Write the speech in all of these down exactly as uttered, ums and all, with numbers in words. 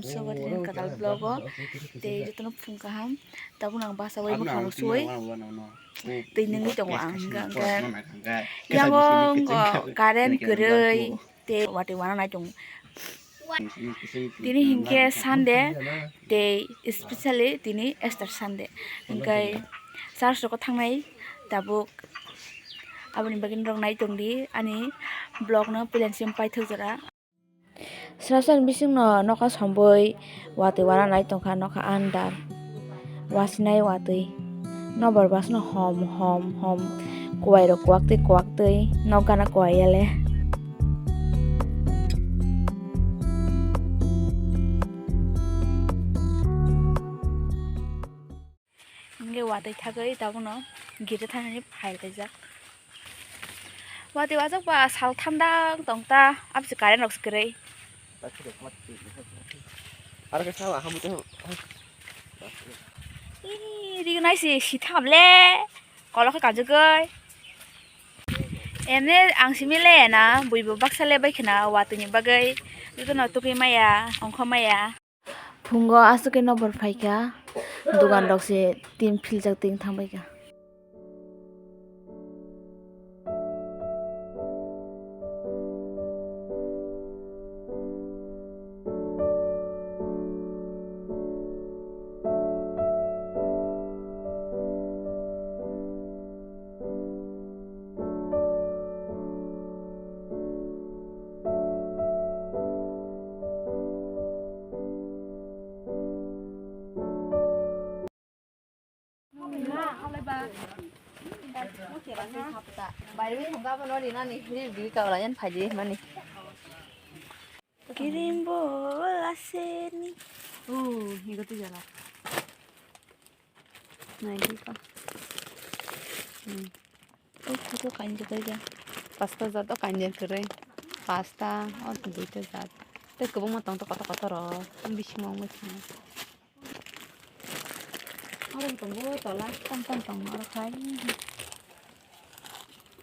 Sogari ni kwtal vlog o tei jotono phung kaham. Tabuk ang basa bai mwkhang suwi twi nungwi tongo ang hwnkha hwnkhe yango wngkha current kwrwi tei watwi wana nai tongo. Tini hinkhe Sunday tei specially tini Easter Sunday hwnkhe church rogo thangnai tabuk aboni bagwi norok nai tongdi ani vlog no puila simi paithak jora. Srasani bisingno nokha sombwi watwi wana nai tongkha nokha andar. Wasinai watwi. Nokbar basno hom hom hom kuwai rok kuwak twi kuwak twi nok gana kuwai yale. Hingke watwi thagwi tabukno gate thanani phai laijak. Watwi wajak ba sal thandang tong ta, aboni current rok se kwrwi. Ih, ri nai se si thangam le, kolok khe kanjagwi. Emne ang simi le na, buibo baksa le bai khna watwi ni bagwi, jotono tugui maya, ongkha maya. Phungo aswk khe nokbar phaikha, dogan rok se tin philjak tin thangbaikha. Kirim bol aseni. Oh, igo tu jala. Nai di pa. Hmm. Oh, itu kain juga ya. Pasta jat o kain jar kwrwi. Pasta, o duita jat. Tei kwbangma tong to kotor kotor o. Bisingo wngwi thangma. Oro tongo tola, tong tong tong oro khai.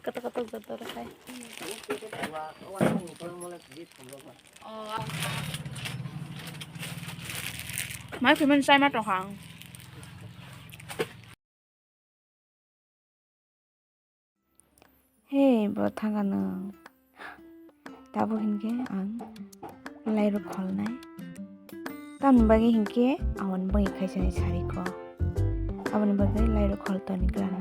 Kotor kotor jat oro khai. Mai phaimani chai ma tongkha ang. Hei, bo thangka nwng. Tabuk hinkhe ang lairok kholnai. Tamni bagwi hinkhe aboni bagwi khaisani sariko. Aboni bagwi lairok khol toni glana.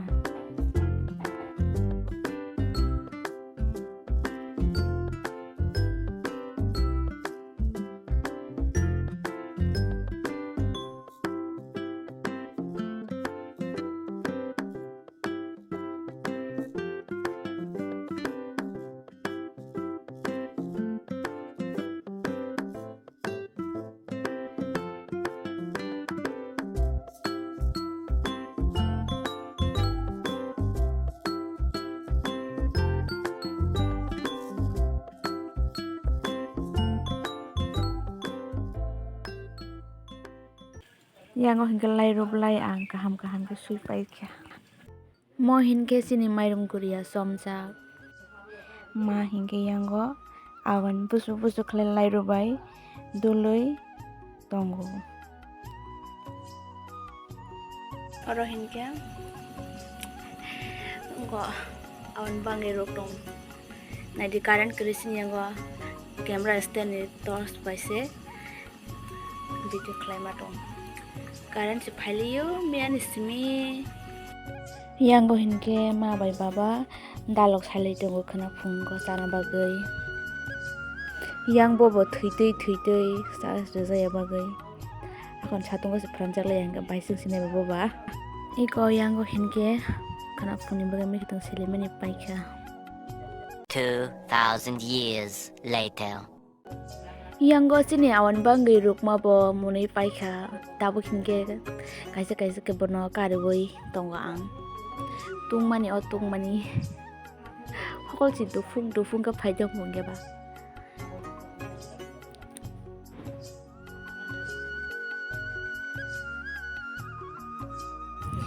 Yango hinkhe lairok lai ang kaham kaham khe sui paikha. Mo hinkhe chini mairum guriya chomjak. Ma hinkhe yango aboni busu busu khlai lairok bai dului tongo. Oro hinkhe wngkha aboni bangwi rok tong. Naidi current kwrwi sini yango camera stand ni torch bai se. Video khlaima tong. Current se phailio miyani simi. Yango hinkhe ma bai baba dalok sailai tongo khwna phungo chana bagwi. Yang bobo thwitwi thwitwi charge rwjaya bagwi. Akhon satungo se phranjak lai hinkhe baising sinai boba. Iko yango hinkhe khwna phungni bagwi mikitwng selimani paikha. Two thousand years later. Yango chini awan bangwi rukma bo mwnwi paikha, tabuk hinkhe kaisa kaisa khe bono kariui tongo ang. Tungmani o tungmani hokol si dufung dufung khe phaijak mungkhe ba.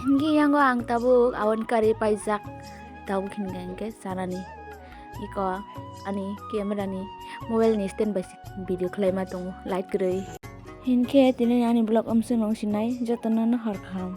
Hinkhe yango ang tabuk awan kari paijak, tabuk hinkhe hinkhe chanani. Iko ani camera ni mobile ni stand bai se video khlaima tongo, light kwrwi. Hinkhe tini ani vlog amswk nung sinai, jotono no hor kaham.